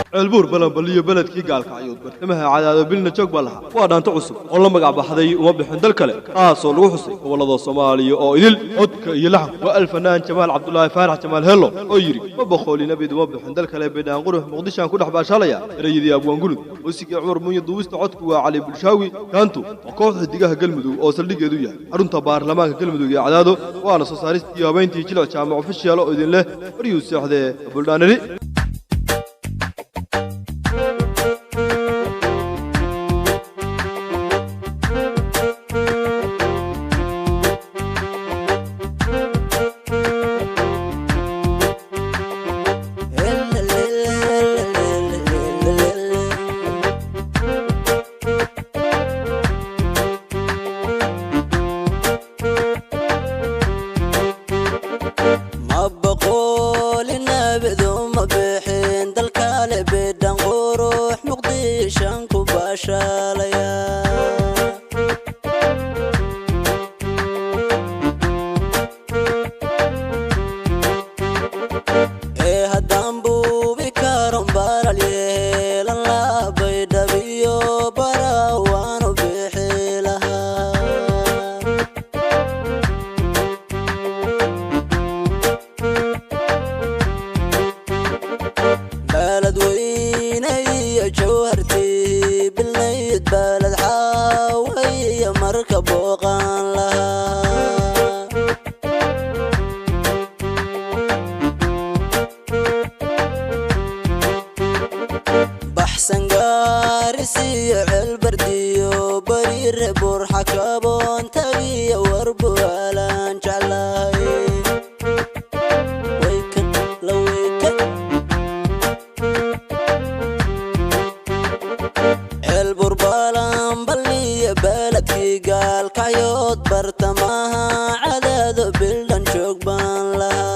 Ceelbuur, Balanbaliyo, beledkii Gaalkacyood, bartamaha Cadaado, bilna joog baa lahaa. Waa dhaanto cusub oo la magac baxday Uma Bixin Dal Kale, taasoo lagu xusay gobollada Soomaaliya oo idil. Codka iyo laxanku waa alfanaan Jamaal Cabdulaahi Faarax, Jamaal Hello, oo yidhi: ma boqooli nabid, uma bixin dal kale, bidhaan qurux Muqdishaan ku dhex baashaalaya. Erayadii Abwaangulud, muusigii Cumar Muunya, duubista codku waa Cali Bulshaawi. Kaantu waa kooxda Xidigaha Galmudug oo saldhigeedu yahay xarunta baarlamaanka Galmudug ee Cadaado, waana soo saaristii iyo habayntii Jilic Jaamac Ofishiyaal oo idin leh baryuu seexdee buldhaanari. Ma boqooli nabidu, ma bixin dalkale, bidhan qurux Muqdishan ku baashaalaya. Ee haddaan buubi karon baral yeelan laabay dhabiyo bara waanu bixi lahaa. Balad weyne iyo Jawhartii bilnayd, balad Xaawaya marka booqan lahaa. Baxsan Gaarisiyo Ceelbardiyo Bariire, Burxa kaboon tagiyo warbualaan jeclahay. Waykan la waykan Ceelbur, Balanbaliyo, beledkii Gaalkacyood, bartamaha Cadaado, bildhan joog baan lahaa.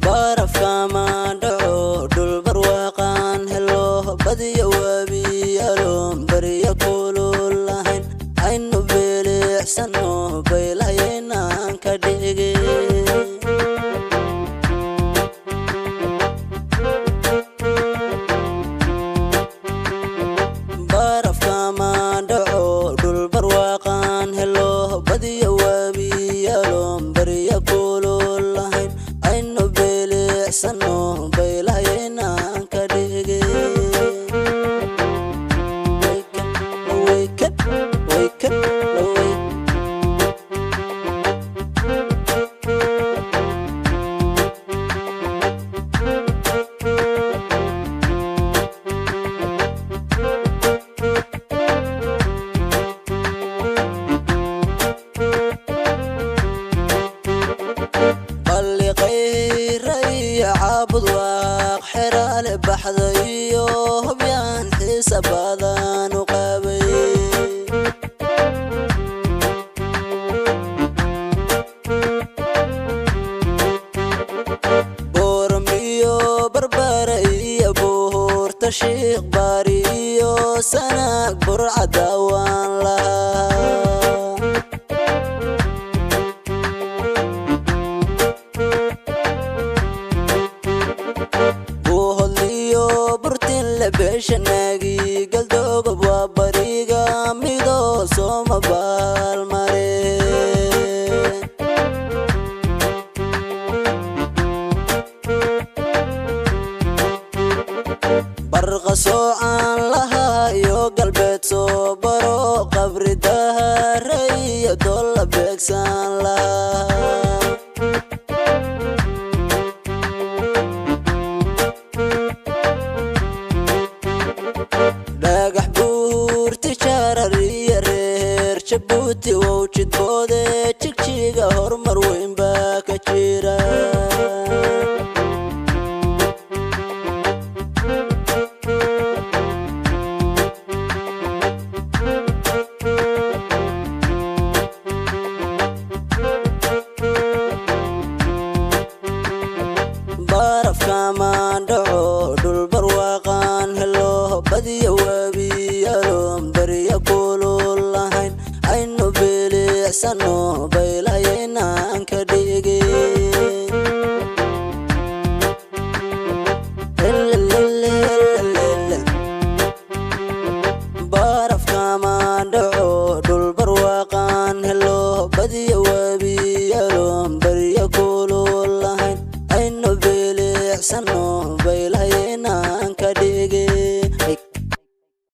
Barafkama dhaco dhul barwaaqaan helo, badiyo webiyaloon baryo kulul lahayn, aynu bilicsano baylahaynaan ka dhigi. Barafkama dhaco dhul barwaaqaan helo, badiyo webiyaloon baryo kulul lahayn, aynu bilicsano baylahaynaan ka dhigi. Waykan, waykan, waykan, way. Balliqayra iyo Caabud Waaq, Xeraale baxda iyo Hobyaan xiisa badan u qabay. Booramiyo Barbara iyo Buurta Shiikh, Baari iyo Sanaag, Burcada waan lahaa. Buuhodliyo Burtinle, beeshanaagi Galdogob, waa bariga midoo sooma baalmare. Barqa soocaan lahaa iyo galbeed soo baro, Qabri Dahare iyo Dolla beegsan lahaa. Dhagax Buurti, Jarar iyo reer Jabuuti wow jidboode, Jigjiga horumar weyn baa ka jira. dhaco, dhul barwaaqaan helo, badiyo webiyalo, barya kulul lahayn, aynu bilicsano baylayaynaan.